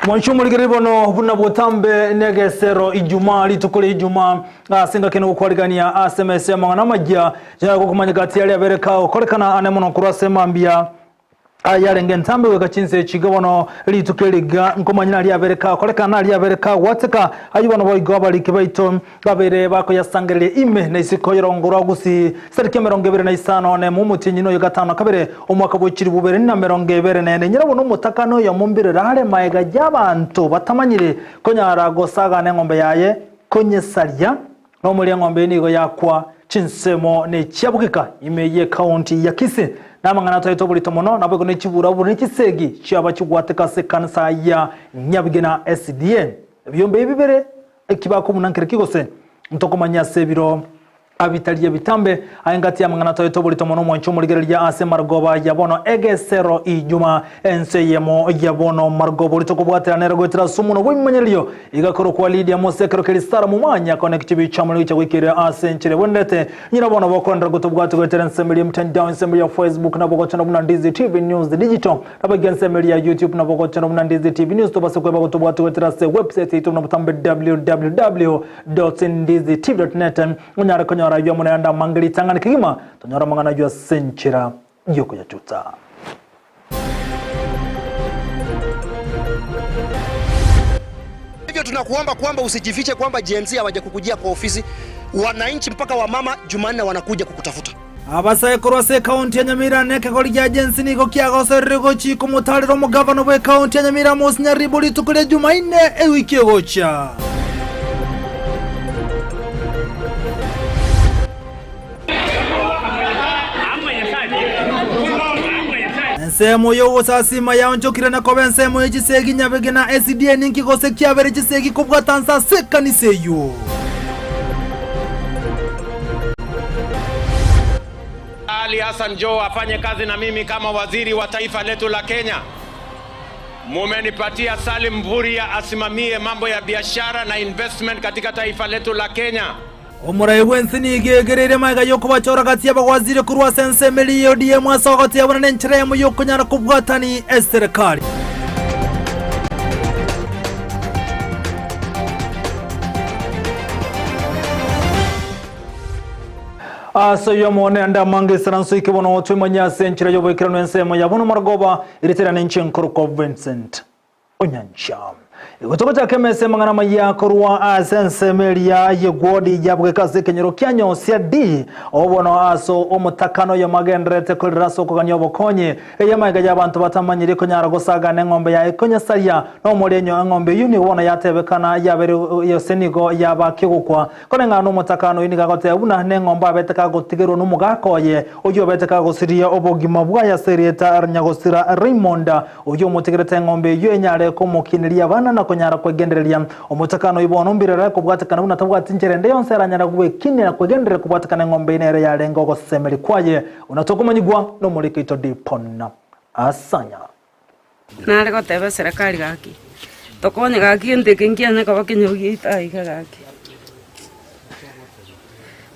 Mwanche omorigereria bono buna botambe negesero Ijumaa, rituko ria Ijumaa, ase engaki nogokwarigania ase emesa y'amang'ana amayia, yaya gokomanya gati aria abere kagokorekana ane mono korwa ase mambia ayarenge entambe goika chinsa echi iga bono rituko eri iga nkomanya naria abere kagokorekana naria abere kagwateka ayio bono boigo abariki baito Babere bakoyasangereria ime na isiko y'orongo rwa Gusii, chitariki 25 nemo omotienyi noyo gatano na kabere, omwaka bwe chilifu bibere na emerongo ebere na ene. Nyarabwo nomotaka noyomo mbirere are magega y'abanto batamanyiri konyara gosagana eng'ombe yaye konyesaria, nomoria eng'ombe eye nigo yakwa chinsemo ne chiabugeka ime y'ekaunti ya Kisii. Namang'ana atoete oborito mono, naboigo ne chiburaburu ne chisegi chiaba chigwateka ase ekanisa ya Nyabigena SDA. Ebiombe ebi bibere Eki bakobuna nkereki gose ntokomanya ase ebiro bitari ebitambe? Aye ngati y'amang'ana toete oborito mono omwanche omorigereria ase marogoba ya bono egesero inyuma ense eyemo ya bono marogoba oria tokobwatera nere goetera ase omonwa bw'ebimanyererio iga korokwa Lidia Mose ekero keria Sara momanya connect chibicha omorero gocha goikeria ase enchera ebwenerete nyina bono bokoenderera gotobwati goetera ensemo eria emtandao ensemo ya Facebook nabo gochana buna Ndizi TV News Digital Naboigo ensemo eria ya YouTube nabo gochora buna Ndizi TV News tobase kweba gotobwati goetera ase website yaito buna botambe www.ndizitv.net onyare konyora ayio amo nayande amange ritang'ani kegima tonyore amang'ana ayio ase enchera yokoyachuta. Hivyo tunakuomba kwamba usijifiche kwamba Gen Z hawajakukujia kwa ofisi. Wananchi mpaka wamama Jumanne wanakuja kukutafuta. Abasae korwa ase ekaunti ya Nyamira na ekegori gia Gen Z nigo kiagosorire gochia komotarera omogavana bw'ekaunti ya Nyamira Amos Nyaribo rituko ria Jumaine ewiki egocha. Ensemo y'ogosasima yaonchokire na koba ensemo ye chisegi nyabege na SDA ninki gose kiabere chisegi kobwata nse ase ekanisa eyio. Ali Hassan Joho afanye kazi na mimi kama waziri wa taifa letu la Kenya. Mumenipatia Salim Mvurya asimamie mambo ya biashara na investment katika taifa letu la Kenya. Omorai bw'ense nigo egereire magega y'okobachora gati y'abawaziri korwa ase ensemo eria ya ODM ase ogoteba buna nenchera eyemo y'okonyara kobwatani eserekari. Ase ayio amo nende amange esaranso ike bono twemanye ase enchera y'oboikeranu ensemo ya bono marogoba eritera nenche nkorokwa Vincent Onyancha. Igo togochaka emesa emang'ana amaya korwa ase ensemo eria y'egwodi yabweka ase ekenyoro kia Nyosia D obono ase omotakano oyomo agendererete korera ase okogania obokonyi eye amaiga y'abanto batamanyiri konyara gosagana eng'ombe yaye konyesaria nomorenyo eng'ombe eyio nigo bono yatebekana yabere yose nigo yaba kegokwa Koreng'ana nomotakano oyio nigo agoteba buna neng'ombe abete kagotigerwa nomogaka oye, oyio obete kagosiria obogima bwaye ase erieta nyagosira Raymond, oyio omotigerete eng'ombe eyio enyare komokineria abana na konyara kwegendereria. Omotakano oyio bono mbirere kobwatekana buna tabwati nchera ende yonsi aranyare gwekinia na kwegendereria kobwatekana eng'ombe eyio nere yarenge ogosemeria kwaye buna tokomanyigwa nomoriki oito Dipon Asanya. Nare goteba eserekari gaki, tokonye gaki gento eke nkianye koba ekenyoro giaito aiga gaki.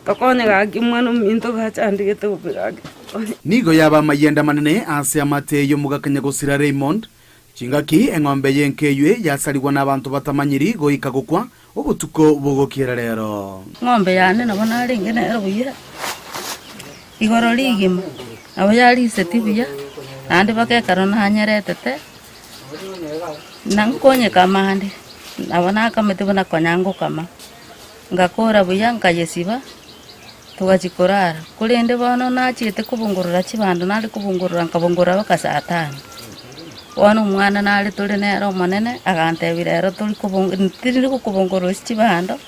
Tokonye gaki omwana ominto gachandegete bobe gaki tokonye. Nigo yaba amayenda amanene ase amate y'omogaka nyagosira Raymond, chingaki eng'ombe y'enka eywe yasarigwa n'abanto batamanyiri goika gokwa obotuko bogokiera rero. Ng'ombe yane nabo narenge nero buya, igoro rigima, nabo yariseti buya, naende mpaka ekero nanyeretete, na nkonyekama ande, nabo nakamete buna konya ngokama, ngakora buya nkayesiba, togachia korara. Korende bono nachiete kobongorora chibando nare kobongorora nkabongorora mpaka saa tano. Bono omwana nare tore nere omonene, agantebia rero tori kobong tiri gokobongorora ase chibando,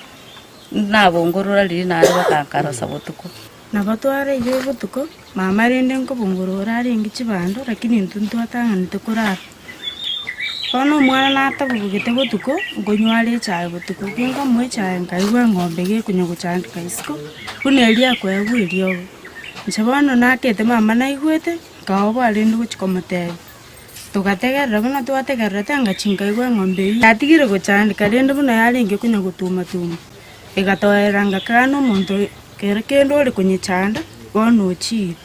nabongorora riria naende bakankarosa botuko. Nabo twareire botuko, mama rende nkobongorora arenge chibando lakini intwe ntwatang'anete korara. Bono omwana natabobogete botuko, nkonywa are echae botuko, ginkomoa echae nkaigwa eng'ombe gekonya gochandeka isiko, buna eria akoegwa eriogo. Inche bono nakete mama naigwete, nkaoboa rende gochia komotebia. Togategerera buna twategererete ngachia nkaigwa eng'ombe eyio yatigire gochandeka rende buna yarenge konya gotuma tuma, egatoerera ngakana omonto kero kende ore konyechanda, bono ochiire.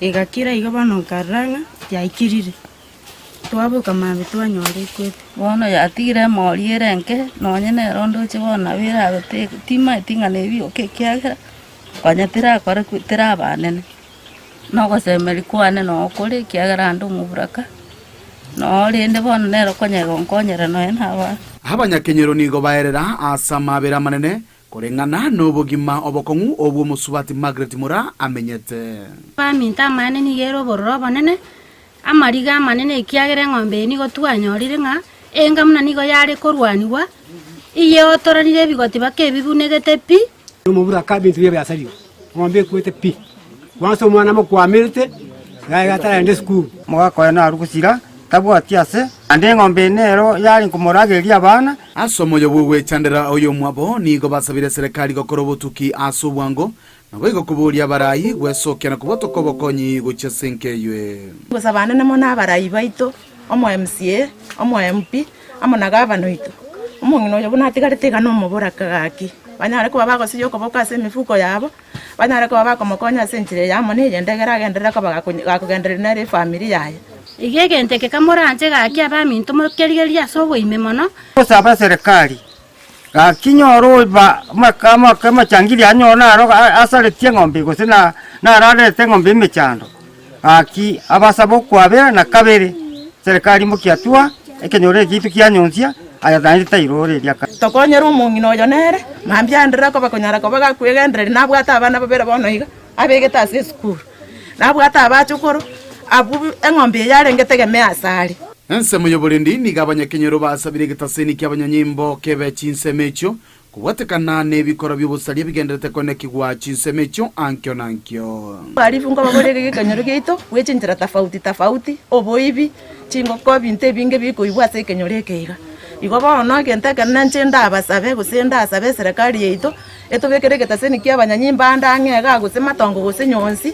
Egakira iga bono nkarora ng'a yaikirire. Twaboka mambia twanyora ekwete. Bono yatigire emori ere enke, nonye nere ondoche bono nabo erabe timaeti ng'a nebioka ekiagera, konya terakore teraba anene. Nogosemeria kwane noo kore ekiagera ande omoburaka, noo rende bono nere okonyara gonkonyera nonya na abana. Abanyakenyoro nigo baerera ase amaabera amanene koreng'ana nobogima obokong'u obwo omosubati Margaret Moraa amenyete. Baminto amaene nigo ere obororo obonene, amariga amanene ekiagera eng'ombe eye nigo twanyorire ng'a enga buna nigo yare korwanigwa, iyeotoranire ebigoti baka ebibunegete pi. Omoburaka ebinto biaye biasarigwe, eng'ombe ekwete pi, kwansa omwana amokwamete, iga ataragenda esukuru. Omogaka oye narwe gosira, tabwati ase, naende eng'ombe eye nero yare komoragereria abana. Ase omoyo bw'ogwechandera oyomwabo nigo basabire serikali gokora obotuki ase obwango, naboigo koboria abarai gwesokia na kobotoka obokonyi gochia ase enka eywe. Gosaba anene mono abarai baito, omo MCA, omo MP, amo na gavana oito. Omong'ina oyo buna atigarete iga nomoboraka gaki, banyare koba bagosiria okoboko ase emifuko yabo, banyare koba bakomokonya ase enchera eye amo na eyende egere agenderere koba gakogendereria nere efamiri yaye. Iga egento eke kamoranche gaki abaminto mokerigererie ase oboime mono. Gosaba eserekari, gaki nyora oba amachangiri anyore naro asaretie eng'ombe gose naro arete eng'ombe emechando. Gaki abasabe okwabera na kabere, serikali imokia hatua, ekenyoro eke giaito kianyonsia, aya naende tairora eria kare. Tokonyere omong'ina oyo nere, mambia aenderere koba konyara koba gakwegendereria, nabwate abana babere bono iga, abegete ase esukuru, nabwate abachokoro, abwo eng'ombe eye yarenge tegemea asare. Ensemo y'oborendi nigo abanyakenyoro basabire egetaseni ki'abanyanyimbo kebe chinsemo echio Kobwatekana nebikora bi'obosaria bigendererete koenekigwa chinsemo echio ankio na ankio. Abahalifu nkobabore ekenyoro giaito bwe chinchera tafauti tafauti, oboibi, chingoko, ebinto ebinge bikoibwa ase ekenyoro eke iga. Igo bono egento ekenene inche ndabasabe gose ndasabe eserekari yaito, etobekere egetaseni kia abanyanyimba ande ang'e igaa gose matongo gose nyonsi,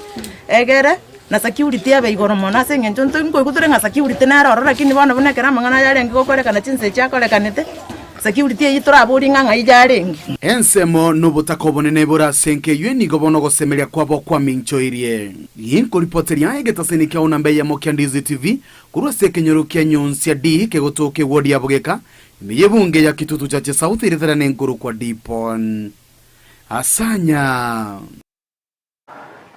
egere na security ebe igoro mono ase eng'encho intwe nkoigwa tore ng'a security nere ororo lakini bono buna ekero amang'ana aya arenge gokorekana chinsa echi akorekanete, security eyio toraborie ng'a ng'ai yarenge. Ensemo nobotaka obonene bore ase enka eyio nigo bono ogosemeria kwabo kwaminchoirie. Ginkoripoteria egetaseni kiao namba eyemo kia Ndizi TV korwa ase ekenyoro kia Nyonsia D kegotoka eward ya Bogeka ime y'ebunge ya Kitutu Chache South eritera nenkorokwa Dipon Asanya.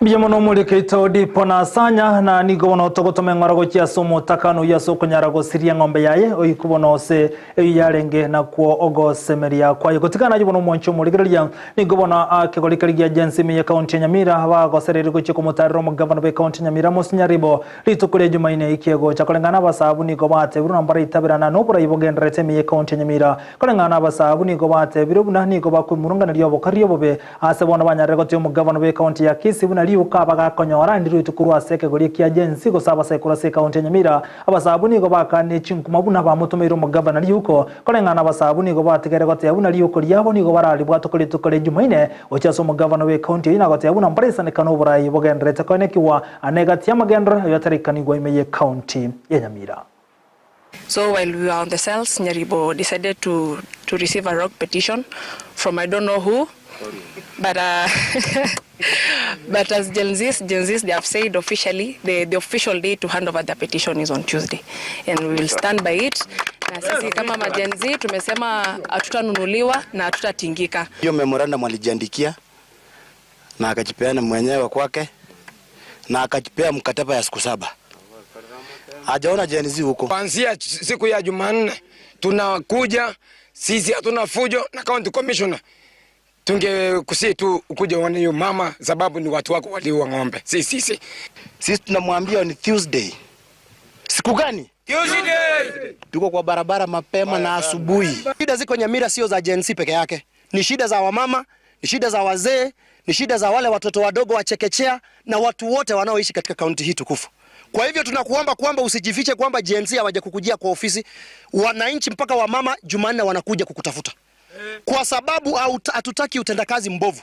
Mbuya mono omorikeito Dipo na Asanya, na nigo bono togotoma eng'ora gochia ase omotakano oyio ase okonyara gosiria eng'ombe yaye, oikwe bono ase eyio yarenge nakwo ogosemeria kwaye. Gotigana ayio bono omwanchi omorigereria, nigo bono akegori keria gia Gen-Z ime y'ekaunti ya Nyamira bagosereire gochia komotarera omogavana bw'ekaunti ya Nyamira Amos Nyaribo rituko ria Jumaine eki egocha. Koreng'ana abasabu nigo batebirwe na mbaraitabirana noborai bogendererete ime y'ekaunti ya Nyamira. Koreng'ana abasabu nigo batebirwe buna nigo bakwemurunganeria obokariri obobe Ase bono banyarire gotia omogavana bw'ekaunti ya Kisii buna riuka abagakonyora ndiruetwe korwa ase ekegori kia Gen-Z gose abasae korwa ase ekaunti ya Nyamira. Abasae abwo nigo bakaanire chinkuma buna bamotomeire omogavana riuko. Koreng'ana abasae abwo nigo batigaire goteba buna riuko riabo nigo bararibwatwe korwa rituko ria Jumaine gochia ase omogavana bw'ekaunti eyio na goteba buna mbaraisaneka noborai bogendererete koenekigwa ane egati y'amagenderero ayio ataraikanigwa ime y'ekaunti ya Nyamira. So while we were on the cells, Nyaribo decided to, to receive a rock petition from I don't know who, but, uh, but as Gen Zs, Gen Zs, they have said officially, the, the official day to hand over the petition is on Tuesday, and we will stand by it. Na sisi kama ma Gen Z tumesema hatutanunuliwa na hatutatingika. Hiyo memorandum alijiandikia na akajipeana mwenyewe kwake na akajipea mkataba ya siku saba. Hajaona Gen Z huko. Kuanzia siku ya Jumanne tunakuja sisi, hatuna fujo na county commissioner tungekusii tu ukuje uone hiyo mama, sababu ni watu wako waliua ng'ombe, si sisi. Sisi tunamwambia ni Tuesday. Siku gani? Tuesday. Tuko kwa barabara mapema na asubuhi. Shida ziko Nyamira sio za Gen Z peke yake, ni shida za wamama, ni shida za wazee, ni shida za wale watoto wadogo wa chekechea na watu wote wanaoishi katika kaunti hii tukufu. Kwa hivyo tunakuomba kwamba usijifiche kwamba Gen Z hawajakukujia kwa ofisi. Wananchi mpaka wamama Jumanne wanakuja kukutafuta kwa sababu hatutaki utendakazi mbovu.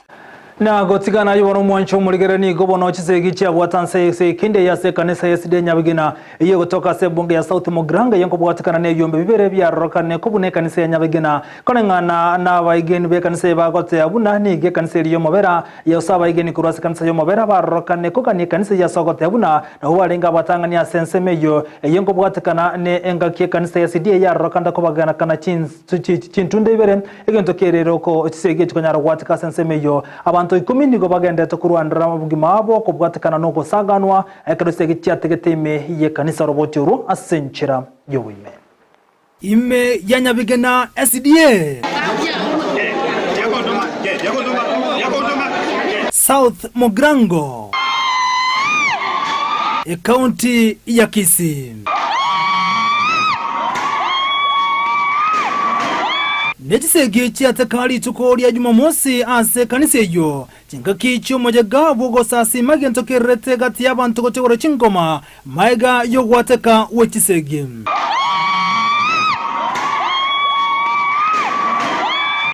Na gotigana ayio bono omwancho omorigere nigo bono chisegi chiabwata nse ase ekende eye ase ekanisa ya SDA Nyabigena eye egotoka ase ebunge ya South Mugirango eye nkobwatekana na ebiombe bibere biarorokane kobuna ekanisa ya Nyabigena koreng'ana na abaegeni b'ekanisa eye bagotea buna nigo ekanisa eria y'omobera yose abaegeni korwa ase ekanisa y'omobera barorokane kogania ekanisa eye ase ogotea buna nabwo barenge abatang'ani ase ensemo eyio eye nkobwatekana ne engaki ekanisa ya SDA yarorokana kobaganakana chintunda ibere Egento kerere oko chisegi echi konyara gwatika ase ensemo eyio. Abanto ikomi nigo bagenderete korwanera obogima bwabo kobwatekana nogosaganwa ekero chisegi chiategete ime y'ekanisa oroboti orwo ase enchera y'oboime. Ime ya Nyabigena SDA. South Mugirango, Ekaunti ya Kisii. Ne chisegi chiateka rituko ria Jumamosi ase ekanisa eyio, chingaki chi'omoyega bw'ogosasiima egento kererete gati y'abanto gochegora chingoma, magega y'ogwateka gwe chisegi.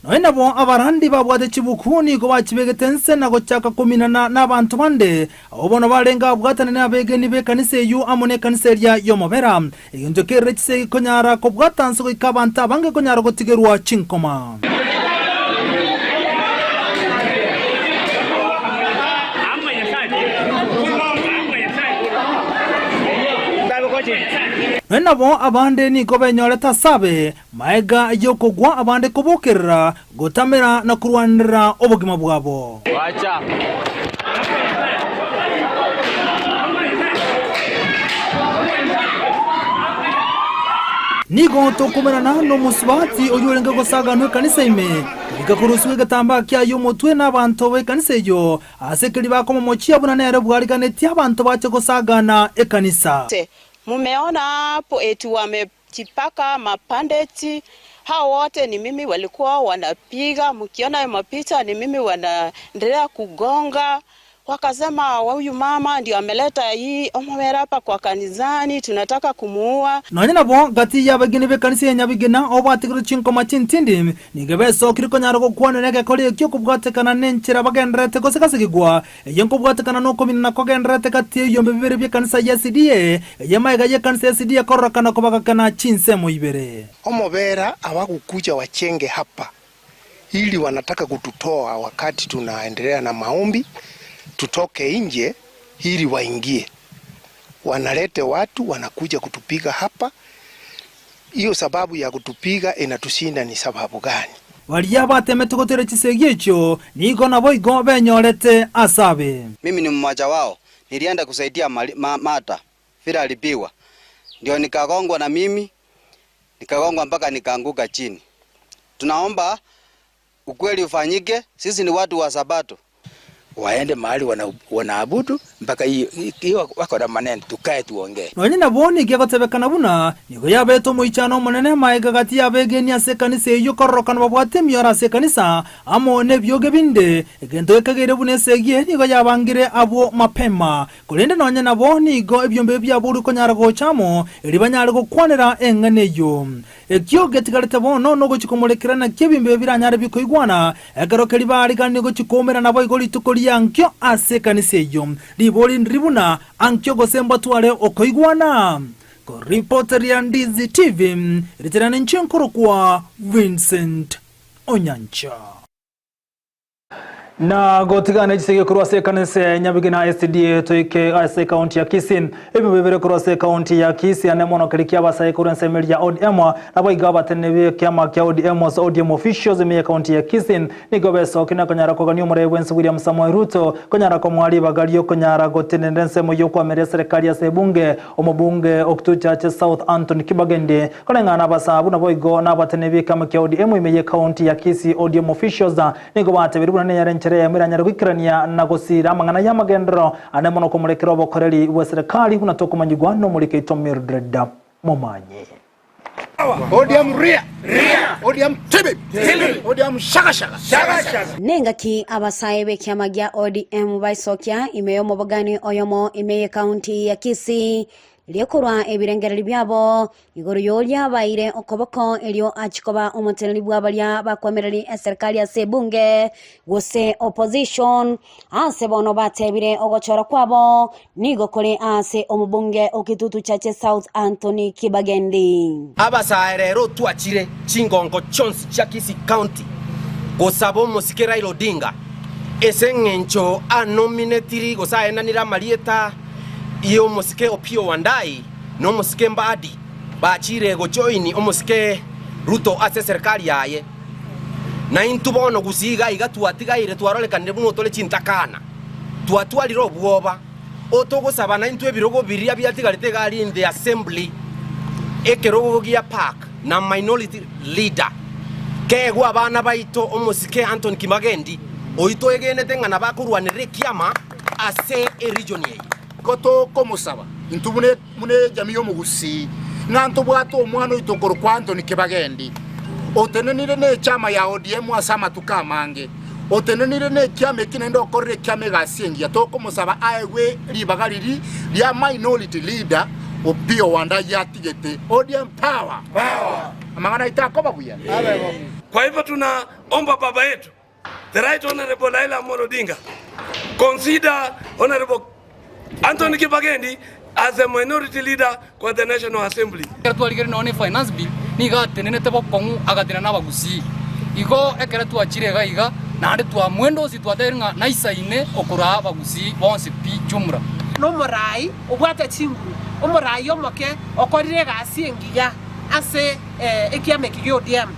Nonya nabo abarandi babwate chibuku nigo bachibegete inse na gochaka kominana nabanto bande, Abwo bono barenge abwatane nabegeni b'ekanisa eyio amo nekanisa eria y'omobera. Egento kerire chisegi konyara kobwata nse goika abanto abange konyara gotigerwa chinkoma. Nonya nabo abande nigo benyorete asabe, maega y'okogwa abande kobokerera, gotamera na korwanerera obogima bwabo. Nigo tokomerana nomosubati oyio orenge gosaganwa ekanisa ime, goika korusigwa egetambaa kiaye omotwe nabanto b'ekanisa eyio, ase keria bakomomochia buna nere bwariganetie abanto bache gosagana ekanisa. Mumeona hapo eti wame Chipaka, mapandeti, hao wote ni mimi walikuwa wanapiga, mkiona hayo mapicha ni mimi wanaendelea kugonga. Wakasema huyu mama ndio ameleta hii omobere hapa kwa kanisani, tunataka kumuua. Nonya nabo, gati y'abegeni b'ekanisa ya Nyabigena abo batigirwe chinkoma chintindi, nigo besokire konyara gokwanera egekori ekio kobwatekana nenchera bagendererete gosegasekigwa Eye nkobwatekana nokominana kogendererete gati y'ebiombe bibere bi'ekanisa ya SDA, eye magega y'ekanisa ya SDA kororekana kobagakana chinsemo ibere. Omobera hawakukuja wachenge hapa ili wanataka kututoa wakati tunaendelea na maombi, tutoke nje ili waingie. Wanalete watu wanakuja kutupiga hapa. Hiyo sababu ya kutupiga inatushinda ni sababu gani? Baria batemete gotoira chisegi echio nigo naboigo benyorete ase abe. Mimi ni mmoja wao, nilienda kusaidia mali, ma, mata vile alipigwa, ndio nikagongwa na mimi nikagongwa mpaka nikaanguka chini. Tunaomba ukweli ufanyike, sisi ni watu wa Sabato. Waende mahali wana, wanaabudu mpaka hiyo wako na maneno, tukae tuongee. Nonya nabo nigo egotebekana buna nigo yabete omoichano omonene magega gati y'abegeni ase ekanisa eyio kororokana babwate emioro ase ekanisa amo nebioge binde, egento gekageire buna esegi eye nigo yabangire abwo mapema. Korende nonya nabo nigo ebiombe ebi biaborwe konyara gocha amo, erio banyare gokwanera eng'ana eyio. Ekio getigarete bono nogochia komorekera naki ebimbe biranyare bikoigwana, ekero keria baariganire gochia koumera naboigo rituko ri'ankio ase ekanisa eyio. Ribori ndiri buna, Ankio gose mbatware okoigwana? Koripoteria Ndizi TV, ritirane inche nkorokwa Vincent Onyancha. Na gotigana echisegi korwa ase ekanisa ya Nyabigina SDA toike ase ekaunti ya Kisii. Ebibo bibere korwa ase ekaunti ya Kisii ane mono keria kiabasae korwa ensemo eria ya ODM naboigo abateneneri b'ekiama kia ODM ase ODM officials ime y'ekaunti ya Kisii nigo besokia na konyara kogania omorai bw'ense William Samoei Ruto konyara komoa ribaga riokonyara gotenenera ensemo y'okoamereria eserekari ase ebunge omobunge o Kituo Chache South Anthony Kibagendi Koreng'ana n'abasabu naboigo nabateneneri b'ekiama kia ODM ime y'ekaunti ya Kisii ODM officials Nigo batebirie buna neyare enchera eyemo eranyare goikerania na gosiira amang'ana y'amagenderero ane mono komorekera obokoreri bwe serikali buna tokomanyigwa nomoriki oito Mildred Momanyi. ODM ria! ODM tibi! ODM shaka shaka! Nengaki abasae b'ekiama gia ODM baisokia ime y'omobogani oyomo ime y'ekaunti ya Kisii. Erio korwa ebirengererio biabo igoro y'oria abaeire okoboko erio achie koba omoteneneri bwa baria bakwemereri eserikari ase ebunge gose opposition. Ase bono batebire ogochora kwabo nigo kore ase omobunge o Kitutu Chache South Anthony Kibagendi. Abasae rero twachire chingongo chionsi chia Kisii County gosaba omosike Raila Odinga ase eng'encho anominetiri gose aenanire amarieta y'omosike Opiyo Wandayi na omosike Mbadi bachire gojoini omosike Ruto ase eserikari yaye. Naintwe bono gusii iga iga twatigaire twarorekanire buna otore chintakana, twatwarire obwoba, otogosaba naintwe ebirogo biria biatigarete iga aria in the assembly, ekerogo gia park na minority leader, keegwe abana baito omosike Anthony Kimagendi oyio twegenete ng'a nabo akorwanerera ekiama ase eregion eye. Igo tokomosaba intwe buna buna ejamii y'omogusii, ng'a ntobwate omwana oito okorokwa Anthony Kibagendi, otenenire nechama ya ODM ase amatuko amange, otenenire nekiama eki naende okorire ekiama egasi engiya. Tokomosaba aegwe ribaga riria ria minority leader Opiyo Wandayi atigete. ODM power! Amang'ana aito akoba buya. Kwa hivyo tunaomba baba yetu The Right Honourable Raila Amolo Odinga consider Honourable Anthony Kibagendi as a minority leader kwa the National Assembly. Ekero twarigereire nonya ne finance bill nigo atenenete bokong'u agatenena na abagusii. Igo ekero twachire iga iga naende twamwendosie twatebire ng'a naisaine okoraa abagusii bonsi pi jumla. Nomoraai obwate chinguru, omoraai omoke okorire egasi engiya ase ekiama eke gia ODM.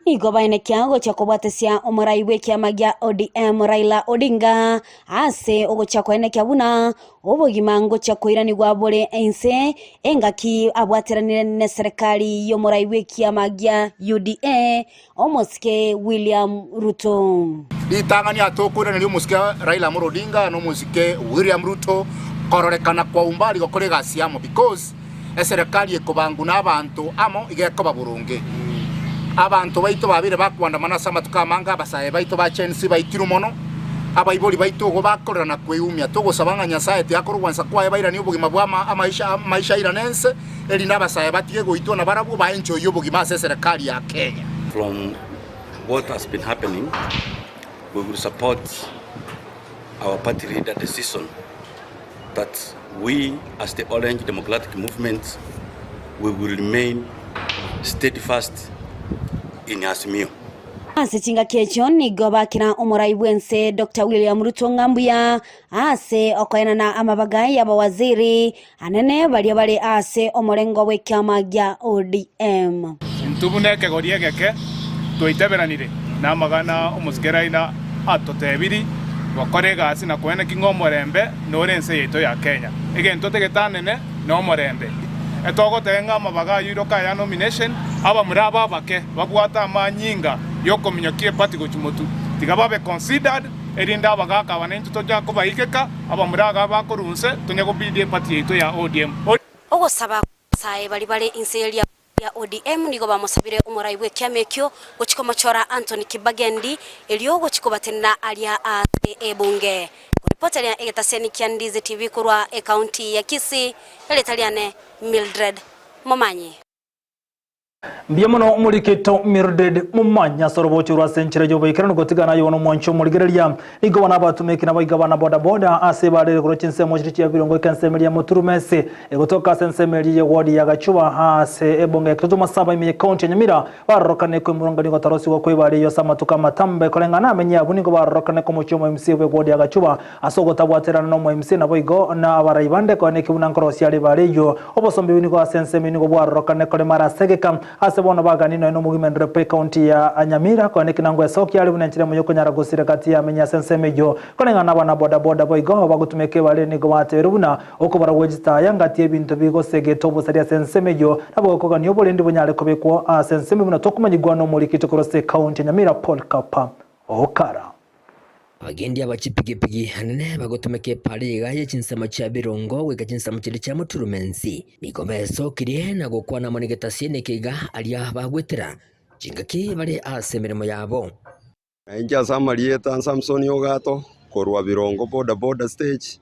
Nigo baenekia gochia kobwatesia omorai bw'ekiama gia ODM Raila Odinga ase ogochia koenekia buna obogima ngochia koiranigwa bore inse engaki abwateranire neserekari y'omorai bw'ekiama gia UDA omosike William Ruto. Ritang'ani atokoiraneria omosike Raila Amolo Odinga na omosike William Ruto kororekana kwa umbali gokora egasi amo because Eserekari ekobangwa nabaanto amo iga ekoba boronge. Abanto baito babeire bakoandamana ase amatuko amange, abasae baito ba Gen Z baitirwe mono, abaibori baito igo bakorera na kweumia. Togosaba ng'a Nyasae tiakore ogwansa kwaye bairanie obogima bwa amaisha amaisha airane ense, erinde abasae batige goitwa na barabwo baenjoyie obogima ase eserekari ya Kenya. From what has been happening, we will support our party leader decision that we as the Orange Democratic Movement we will remain steadfast in Azimio. Ase chingaki echio nigo bakera omorai bw'ense Doctor William Ruto ng'a mbuya ase okoenana amabaga y'abawaziri anene baria bare ase omorengo bw'ekiama gia ODM. Intwe buna ekegori egeke twaiteberanire namagana omosike Raila atotebiri gokora egasi na koeneki ng'a omorembe nore ense yaito ya Kenya. Egento tegetanene nomorembe. Etogoteba ng'a amabaga ayio iroka aya nomination, abamura aba abake babwate amanyinga yokominyokia eparty gochia motwe tiga babe considered erinde abagaka aba naintwe tocha kobaigeka abamura iga bakorwa inse tonya gobuild eparty yaito ya ODM. Ogosaba kwa Nyasae baria bare inse ye riago ria ODM nigo bamosabire omorai bw'ekiama ekio gochia komochora Anthony Kibagendi erio gochia kobatenena aria ase ebunge. Koripoteria egetaseni kia Ndizi TV korwa ecounty ya Kisii, erieta riane Mildred Momanyi. Mbuya mono omoriketo Mildred Momanyi ase orobocho rwa ase enchera y'oboikeranu gotigana aye bono omwanchi omorigereria. Nigo bono abatumeki nabo iga bana boda boda ase bare igoro chinsemo chiria chia birongo eke ensemo eria Muturumesi egotoka ase ensemo eria ye ward ya Gachuba ase ebunge ya Kitutu Masaba ime ye county ya Nyamira barorokane kwemurungania gotarosigwa kwa ebari eyio ase amatuko amatambe koreng'ana amenyi abwo nigo barorokane komochia omo MC bwe ward ya Gachuba Ase ogotabwaterana n'omo-MC naboigo na abarai bande koeneki buna nkorosia are bare eyio. Obosombi nigo ase ensemo nigo bwarorokane korema ase egeka ase bono bagani nonya nomogima bwe county ya Nyamira koeneki na ngwesokia are buna enchera emo yokonyara gosira gati y'amenyi ase ensemo eyio. Koreng'ana nabana boda boda boigo bagotumeka ebare nigo bateberwe buna okobara gwe chitaya ngati y'ebinto bigosegeta obosari ase ensemo eyio nabo gokogania oborendi bonyare kobekwa ase ensemo buna tokomanyigwa nomorikito korwa ase county ya Nyamira Paul Kapa Okara. Abagendi aba chipigipigi anene bagotumeka epaara iga ye chinsemo chia Birongo goika chinsemo chiria chia Muturumensi nigo besokirie na gokwana amo negetasieni eke iga aria bagwetera chingaki bare ase emeremo yabo. Inche ase amarieta Samson Ogato korwa Birongo boda boda stage.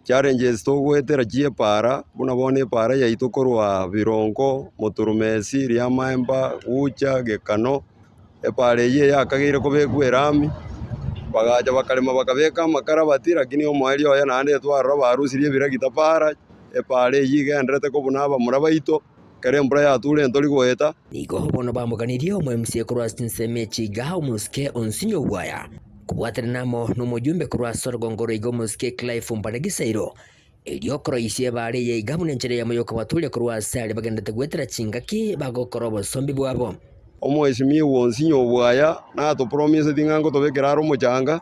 Challenges togoetera chi'epaara, buna bono epaara yaito korwa Birongo, Moturumesi, Riamaemba, Gucha, Gekano, epaara eyio eyakageire kobekwa erami, bagacha bakarema bakabeka amakarabati lakini omoerio oye naende etwarora barusirie ebiragita paara, epaara eyio igenderete kobuna abamura baito, ekero embura yature ntori goeta. Nigo bono bamoganirie omoMCA korwa ase chinsemo echi iga omosike o Nsinyo Bwaya. Kobwaterana amo nomojumbe korwa ase orogongo rwaiga omosike Clive Mbane Gisairo, erio okoroisia ebaare eye iga buna enchera eyemo y'okobaturia korwa ase aria bagenderete goetera chingaki bagokora obosombi bwabo. Omoesimigwa onsinyo obwaya natopromiseti ng'a ngotobekera are omochanga,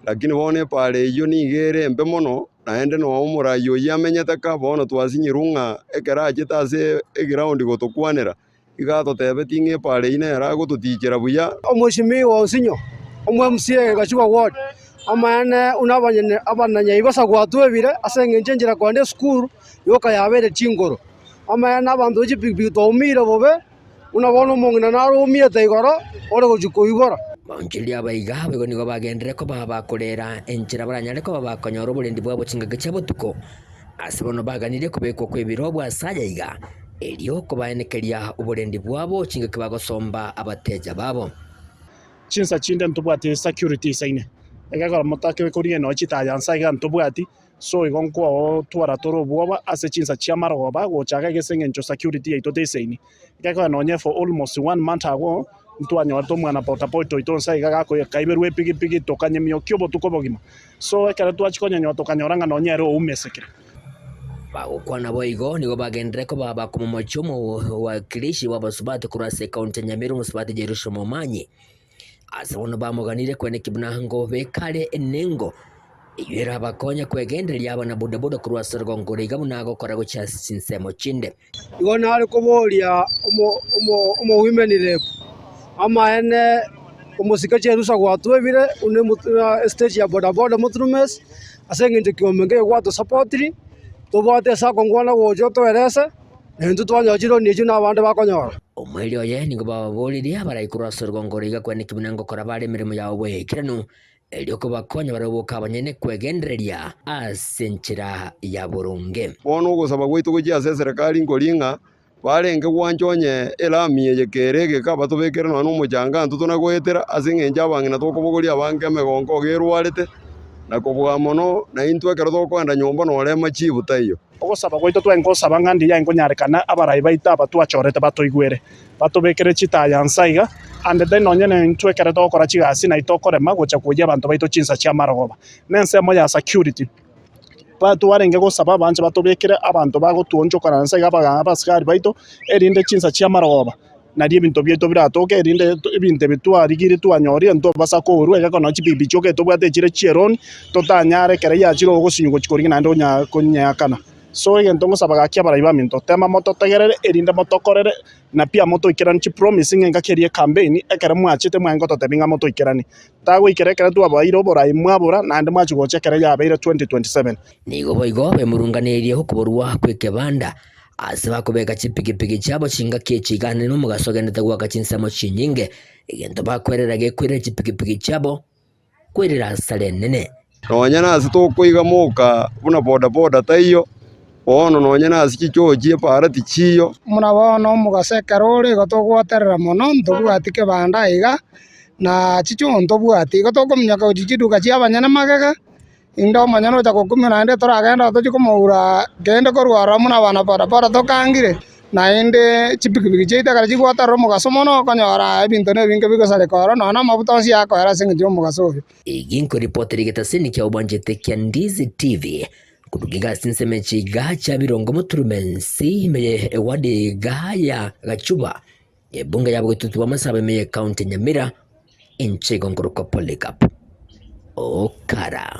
lakini bono epaara eyio nigo ere embe mono, naende noo omorai oyio amenyete ka, bono twasinyirwe ng'a ekero achete ase eground gotokwanera, Iga atotebetie ng'a epaara eyio nere agototichera buya. Omweshimiwa Osinyo, omo MCA Gachagua Ward, amaene buna abanyene abananyaibosa gwatwebire ase eng'encho enchera kogenda esukuru yoka yabeire chingoro. Amaene abanto be chipikipiki twaumire bobe, buna bono omong'ina naro oumiete igoro ore gochia koibora. Baonchoreria abaiga boigo nigo bagenderere koba bakorera enchera baranyare koba bakonyora oborendi bwabo chingaki chia botuko. Ase bono baganirie kobekwa kw'ebirobo ase aya iga, erio kobaenekeria oborendi bwabo chingaki bagosomba abateja babo. Chinsa chinde ntobwati security isaine, egekogera motake korigia nonya chitaya nsa iga ntobwati, so igo nkootwara tore obwoba ase chinsa chia amarogoba gocha iga ase eng'encho security yaito teisaini. Egekogera nonye for almost one month ago, ntwanyorete omwana bodaboda oito nsa iga gakoika kaiberwa epigipigi tokanyemiokia obotuko obogima. So ekero twachia konyenywa tokanyora ng'a nonye ere oumesekire. Bagokwana boigo nigo bagenderere koba bakomomochia omowakilishi bw'abasubati korwa ase ekaunti ya Nyamira omosubati Jerusha Momanyi. Ase bono bamoganirie kweneki buna ngobeka are enengo eyio erabakonye kwegendereria abana bodaboda korwa ase orogongo ore iga buna agokora gochia ase chinsemo chinde. Igo nare koboria omo-women rep, amaene omosike chirusa gwatwebire buna estage ya bodaboda moturumes, ase eng'encho kiombe nkeiyo gwatosapotiri, tobwate ase akongwana gocha otoerese, na intwe twanyora chironi echio na abande bakonyora. Omoerio oye nigo bababoririe abarai korwa ase orogongo ore iga kweneki buna ngokora bare emeremo yabo bw'ekeranu, erio kobakonya barabwo boka abanyene kwegendereria ase enchera ya boronge. Bono ogosaba gwaito gochia ase eserekari nkori ng'a barenge gwancha onye elami eye kere egeka batobekere nonya nomochanga intwe tonagoetera ase eng'encho abang'ina tokobogoria abange emegongo iga erwarete na kobua mono naintwe ekero tokoenda nyomba norema chibu taiyo. Ogosaba gwaito twaye nkosaba ng'a ndiya nkonyarekana abarai baito aba twachorete batoigwere, batobekere chitaya nsa iga, and then nonye nintwe ekero togokora chigasi naye tokorema gocha koyia abanto baito chinsa chia amarogoba. Na ensemo ya security, twarenge gosaba abanche batobekere abanto bagotwonchokana nsa iga abasigari baito, erinde chinsa chia amarogoba. Nario ebinto biaito biratoke, erinde ebinto ebi twarigirie twanyorire ntobasa kourwa, egekogera nonya chibibi chioka etobwate echire chi'eroni, totanyare ekero yachire ogosinywa gochia korigia naende onya konyeakana. So egento ngosaba gaki abarai baminto, tema mototegerere erinde motokorere, na pia motoikeranie chipromise ng'a engaki eria ecampaign, ekero mwachete mwaye ngototebia ng'a motoikeranie. Tagoikera ekero twabaeire oborai mwabora, naende mwachia gocha ekero yabeire 2027. Nigo boigo bemurunganerie okoborwa kw'ekebanda Ase bakobeka chipigipigi chiabo chingaki echi iga naende nomogaso ogendete goaka chinsemo chinyinge, egento bakwerera gekwerera chipigipigi chiabo kwerera asara enene. Nonya nase tokoiga moka buna bodaboda taiyo, bono nonya nase chichoo chi'epaara tichiyo. Buna bono omogaso ekero ore igo togwaterera mono, ntobwati kebanda iga, na chichoo ntobwati, igo tokominyoka gochia chiduka chia abanyene magega. Inde omonyene ocha gokumia naende toragende oo tochie komoura kende korwa ororo buna abana bodaboda tokangire, naende chipikipiki chiaito ekero chigwaterera omogaso mono okonyora ebinto na ebinge bigosareka ororo nonya na amafuta onsi akoera ase eng'encho ya omogaso oyo. Egi nkoripotera egetaseni kia obwanchete kia Ndizi TV korwa iga ase ensemo echi iga chia Birongo Moturumensi ime ye eward iga ya Gachuba ebunge ya bogetutu bwa Masaba ime ye county ya Nyamira Inche igo nkorokwa Polycarp Okara.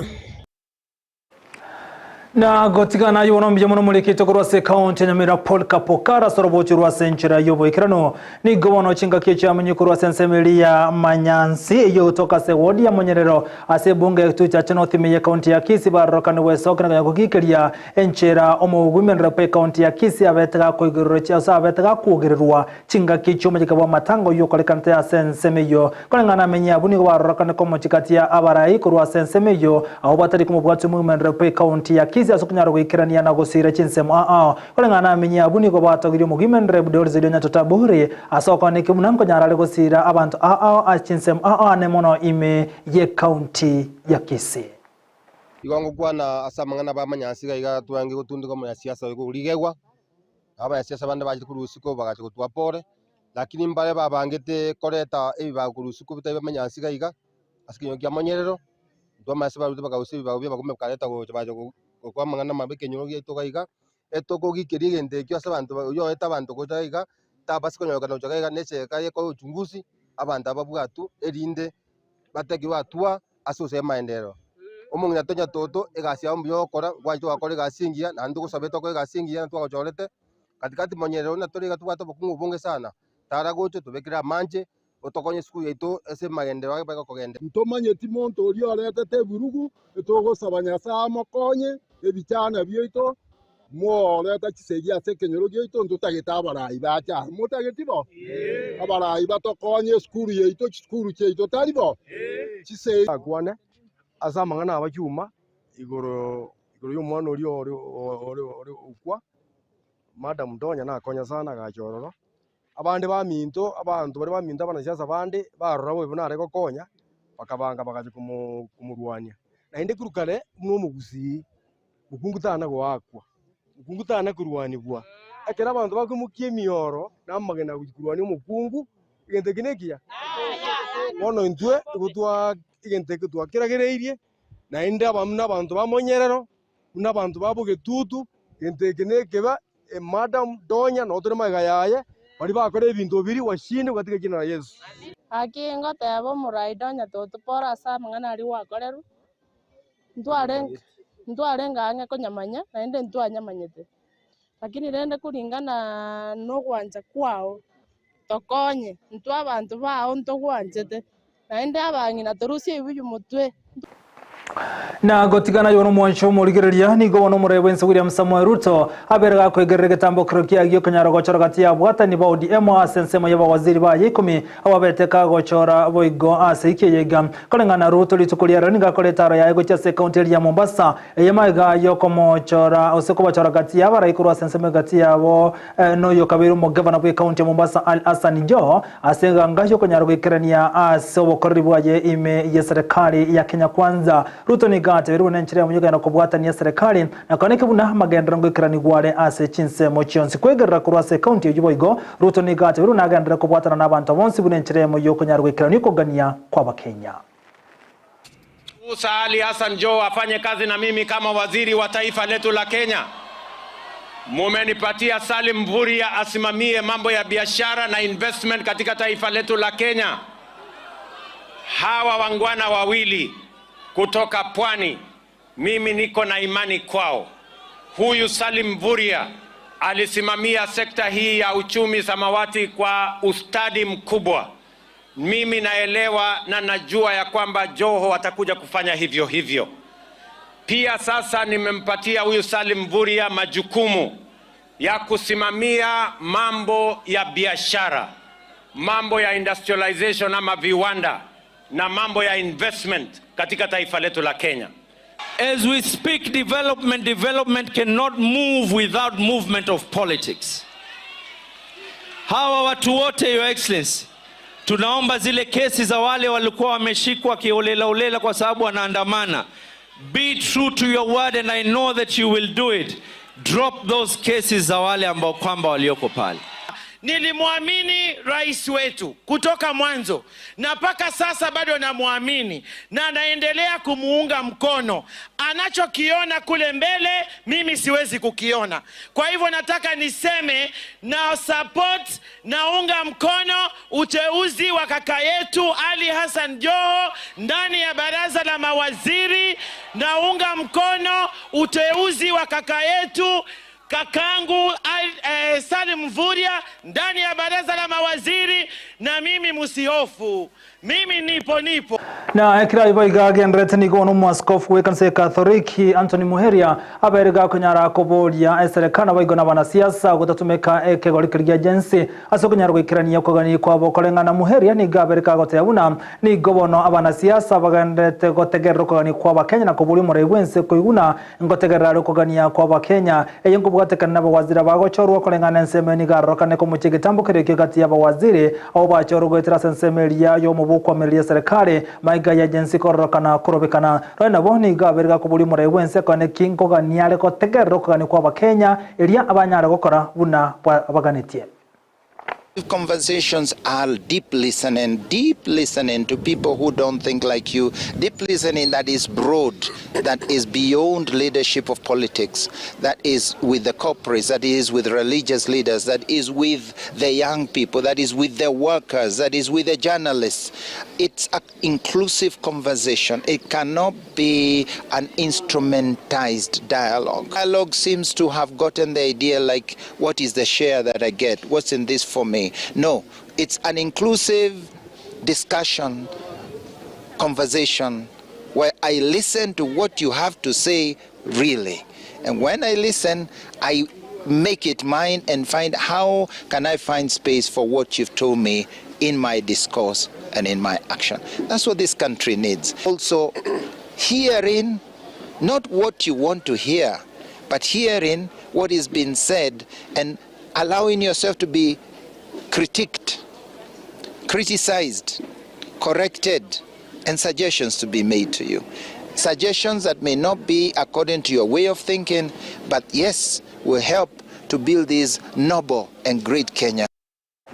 Na gotigana ayio bono mbuya mono morekete korwa ase ekaunti ya Nyamira Polycarp Okara ase orobocho rwa ase enchera y'oboikeranu. Nigo bono chingaki echi amenye korwa ase ensemo eria ya Manyansi eyio gotoka ase ewodi ya Monyerero ase ebunge ya Gitutu Chache North ime y'ekaunti ya Kisii barorokane gwesokia na konya kogikeria enchera omogwimendera bw'ekaunti ya Kisii abete gakoigererwa ase abete gakuogererwa Chingaki chi'omochika bw'amatanga oyio okorekanete ase ensemo eyio. Koreng'ana amenyi abwo nigo barorekane komochika tia abarai korwa ase ensemo eyio, abwo batari komobwatia omogima bw'ecounty ya Kisii. Kisii ase okonyara goikerania na gosiira chinsemo ao. Koreng'ana namenyi abwo nigo batogirie omogima Reb Doris erio Nyatota Bori ase okoaneki buna nkonyara are gosiira abanto ao ase chinsemo ao ane mono ime y'ecounty ya Kisii. Igo ngokwana ase amang'ana b'amanyansi iga iga twange gotundeka omonyasiasa oyo korigegwa, na abanyasiasa bande bachete korwa isiko bagacha gotwa pore, lakini mbare babangete koreta ebibago korwa isiko bitari b'amanyansi iga iga, ase ekenyoro kia monyerero, intwe amanyasi barwete bakagusia ebibago bia abagombe bakareta gocha bacha gokwa amang'ana amabe ekenyoro giaito iga iga, etokogiikeria egento ekio ase abanto ba oyio oete abanto gocha iga iga, tabasi konyorekana gocha iga iga na eserekari ekore uchunguzi, abanto aba babwatwe erinde batekerwe hatua ase gose amaenderero. Omong'ina tonya toto, egasi yao mbuya ogokora, gwanchete ogakora egasi engiya, naende togosabete okore egasi engiya na twagochorete, katikati monyerero buna tore iga tobwate obokong'u obonge sana, tara gocha otobekere amanche, otokonye esukuru yaito ase amagenderero aye bagokogenda. Ntomanyeti monto oria oretete ebirugu, togosaba Nyasae amokonye ebichana biaito, moreta chisegi ase ekenyoro giaito, ntotagete abarai bache aa. Motageti bo? Abarai batokonye esukuru yaito, chisukuru chiaito, tari bo? Chisegi. Akwane ase amang'ana abachuma igoro igoro y'omwana oria ore ore ore okwa, Madam Donya nakonya sana agacha ororo, abande baminto abanto baria baminto abanasiasa bande barora bobe buna are gokonya, bakabanga bagacha komo komorwania. Naende korwa kare buna omogusii, mokungu tana goakwa, mokungu tana korwanigwa, ekero abanto bakoimokia emioro na amagena gochia korwania omokungu, egento eke nekiya? Bono intwe igo twaa egento eke twakeragereirie, naende aba buna abanto ba monyerero, buna abanto ba bogetutu, egento eke nekebe, emadam Donya noo tore magega yaye, baria bakora ebinto biria washinde gatiga ekina na Yeso. Gaki ngoteba omorai Donya totopore ase amang'ana aria gwakorerwa, ntwarenge ntwarenge ang'e konyamanya naende ntwanyamanyete. Lakini rende kuringana nogwancha kwao, tokonye, intwe abanto bao ntogwanchete, naende abang'ina torusie ebibuyu motwe. Na gotigana aye nomwancho omorigereria, nigo bono omorai bw'ense William Samoei Ruto abere gakoigerera egetambokero kiaye gi'okonyara gochora gati y'abwatani ba ODM ase ensemo y'abawaziri baye ikomi abo abete kagochora boigo ase eki eye iga. Koreng'ana na Ruto rituko riarero nigo akore etaro yaye gochia ase ekaunti eria ya Mombasa eye magega y'okomochora gose kobachora gati y'abarai korwa ase ensemo egati yabo noyo okabeire omogavana bw'ekaunti ya Mombasa Ali Hassan Joho Ase eganga y'okonyara goikerania ase obokoreri bwaye ime y'eserekari ya Kenya Kwanza, Ruto nigo atebeirwe buna enchera eyemo y'okogenda kobwatania eserekari na koaneke buna amagenderero ngoikeranigwa are ase chinsemo chionsi. Kwegerera korwa ase ekaunti eyio boigo, Ruto nigo atebeirwe buna agenderere kobwatana nabanto bonsi buna enchera eyemo y'okonyara goikerania okogania kw'Abakenya. Musa Ali Hassan Joho afanye kazi na mimi kama waziri wa taifa letu la Kenya. Mumenipatia Salim Mvurya asimamie mambo ya biashara na investment katika taifa letu la Kenya. Hawa wangwana wawili kutoka pwani, mimi niko na imani kwao. Huyu Salim Mvurya alisimamia sekta hii ya uchumi samawati kwa ustadi mkubwa. Mimi naelewa na najua ya kwamba Joho atakuja kufanya hivyo hivyo. Pia sasa nimempatia huyu Salim Mvurya majukumu ya kusimamia mambo ya biashara, mambo ya industrialization ama viwanda na mambo ya investment katika taifa letu la Kenya. As we speak development, development cannot move without movement of politics. Hawa watu wote, Your Excellency, tunaomba zile kesi za wale walikuwa wameshikwa kiholela holela kwa sababu wanaandamana. Be true to your word and I know that you will do it. Drop those cases za wale ambao kwamba walioko pale. Nilimwamini rais wetu kutoka mwanzo na mpaka sasa bado namwamini na naendelea kumuunga mkono. Anachokiona kule mbele mimi siwezi kukiona. Kwa hivyo nataka niseme na support, naunga mkono uteuzi wa kaka yetu Ali Hassan Joho ndani ya baraza la mawaziri. Naunga mkono uteuzi wa kaka yetu kakangu Salim Mvurya ndani ya baraza la mawaziri. Na mimi msihofu, mimi nipo nipo. Na ekero ayio boigo agendererete nigo bono omwaskofu bw'ekanisa ya Katholiki Anthony Muheria abeire gakonyara koboria eserekari naboigo na abanasiasa gotatumeka ekegori keria gia Gen-Z ase okonyara goikerania okogania kwabo koreng'ana Muheria nigo abeire kagoteba buna nigo bono abanasiasa bagendererete gotegerera okogania kwa abakenya na koboria omorai bwense koiguna Ngotegerera are okogania kw'Abakenya, eye nkobwatekana n'abawaziri abagochorwa koreng'ana ensemo eye nigo arorokane komochia egetambo keria ekio gati y'abawaziri abwo bachorwa goetera ase ensemo eria y'omobokwamireria eserekari maiga ya agency kororokana korobekana. Roe nabo nigo abeire gakoboria omorai bw'ense kone ki nkogania are gotegerera okogania kw'Abakenya eria abanyare gokora buna baganetie. Conversations are deep listening, deep listening to people who don't think like you, deep listening that is broad, that is beyond leadership of politics, that is with the corporates, that is with religious leaders, that is with the young people, that is with the workers, that is with the journalists. It's an inclusive conversation. It cannot be an instrumentized dialogue. Dialogue seems to have gotten the idea like, what is the share that I get? What's in this for me? No, it's an inclusive discussion, conversation, where I listen to what you have to say really. And when I listen, I make it mine and find how can I find space for what you've told me in my discourse and in my action. That's what this country needs. Also, hearing not what you want to hear, but hearing what is being said and allowing yourself to be critiqued, criticized, corrected, and suggestions to be made to you. Suggestions that may not be according to your way of thinking, but yes, will help to build this noble and great Kenya.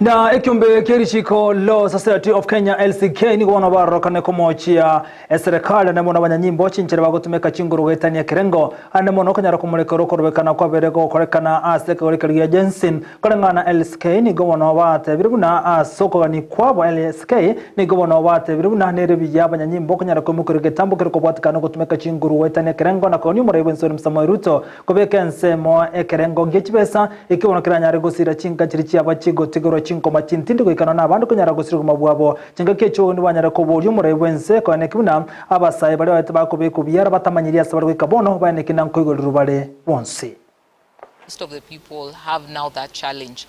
Na ekiombe kia richiko Law Society of Kenya LCK nigo bono barorokane komochia eserekari ande mono abanyanyimbo chinchera bagotumeka chinguru goetania ekerengo ande mono okonyara komorekera okorobekana kwabere gokorekana ase ekegori keria gia Jensen koreng'ana LCK nigo bono batebire buna ase okogania kwabo LSK nigo bono batebire buna nere buya abanyanyimbo okonyara koimokeria egetambo kere kobwatekana ogotumeka chinguru goetania ekerengo na kogania omorai bwense William Samoei Ruto Kobeka ensemo ekerengo gie chibesa, ekio bono keranyare gosira chinka chiria chiaba chigotigerwa chinkoma chintindi goika nonya nabande konyara gosira obogima bwabo. Chingaki echio nigo banyare koboria omorai bw'ense koeneki buna abasae baria baete bakobekwa biara batamanyiri ase bare goika bono baeneki na nkoigorirwa bare bonsi. Most of the people have now that challenge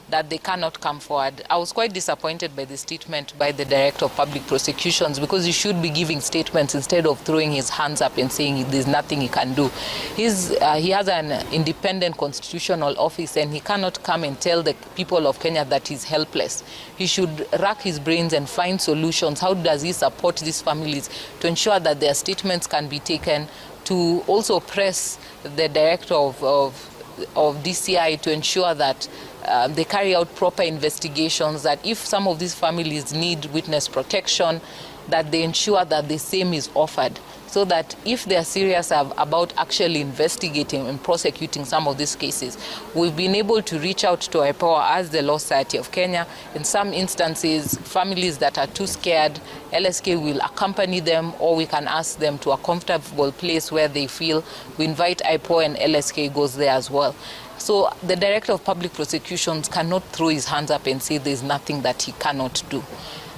that they cannot come forward. I was quite disappointed by the statement by the Director of Public Prosecutions because he should be giving statements instead of throwing his hands up and saying there's nothing he can do. He's, uh, he has an independent constitutional office and he cannot come and tell the people of Kenya that he's helpless. He should rack his brains and find solutions. How does he support these families to ensure that their statements can be taken, to also press the director of, of of DCI to ensure that um, they carry out proper investigations, that if some of these families need witness protection, that they ensure that the same is offered so that if they are serious about actually investigating and prosecuting some of these cases, we've been able to reach out to IPOA as the Law Society of Kenya. In some instances, families that are too scared, LSK will accompany them or we can ask them to a comfortable place where they feel. We invite IPOA and LSK goes there as well. So the Director of Public Prosecutions cannot throw his hands up and say there's nothing that he cannot do.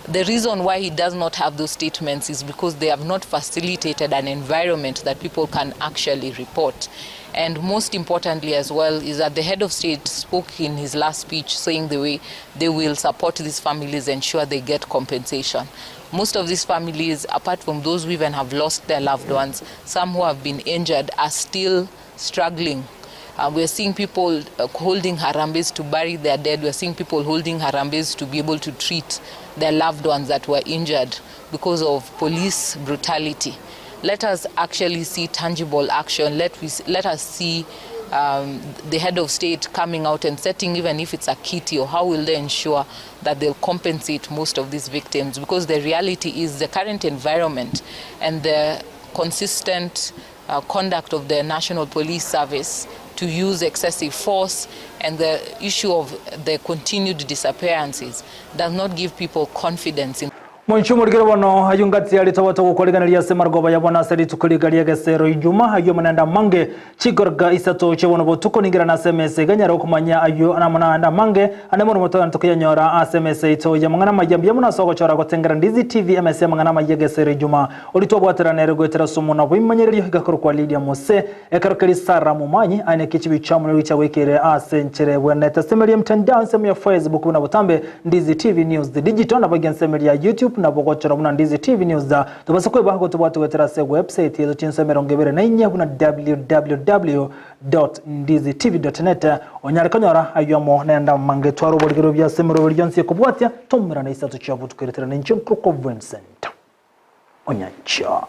The reason why he does not have those statements is because they have not facilitated an environment that people can actually report. And most importantly as well is that the head of state spoke in his last speech saying the way they will support these families, ensure they get compensation. Most of these families, apart from those who even have lost their loved ones, some who have been injured are still struggling uh, we're seeing people uh, holding harambes to bury their dead. We're seeing people holding harambes to be able to treat their loved ones that were injured because of police brutality. Let us actually see tangible action. Let, we, let us see um, the head of state coming out and setting, even if it's a kitty, or how will they ensure that they'll compensate most of these victims? Because the reality is the current environment and the consistent uh, conduct of the National Police Service to use excessive force and the issue of the continued disappearances does not give people confidence in. Moinche omorikere bono, ayio ngati aria tobwate gokoreganeria ase marogoba ya bono ase rituko riga ri'egesero Ijuma, ayio amanende amange, chigorga isato chia bono botuko ningerane ase emesa iga nyare okomanya ayio namanande amange, ande mono motogende tokoyanyora ase emesa yaito y'amang'ana amaya. Mbuya mono ase ogochora gotengera Ndizi TV emesa y'amang'ana amaya y'egesero Ijuma. Oria twabwaterana ere goetera ase omwana bw'ebimanyererio iga korokwa Lydia Mose, ekero keria Sarah Momanyi aye naki chibicha amo nericha goikere ase enchera ebwenerete. Semeria emtandao ensemo ya Facebook buna botambe Ndizi TV News The Digital nabo iga ensemo eria ya YouTube nabo gochora buna Ndizi TV News The Tobasa kweba gotobwate goetera ase website yaito chinsemo 24 buna www ndizitv net onyare konyora ayio amo nende amange tware oborigero bia ase emeroberi yonsi ekobwatia tomerana isato chia botuko eretera ninche nkorokwa Vincent Onyancha.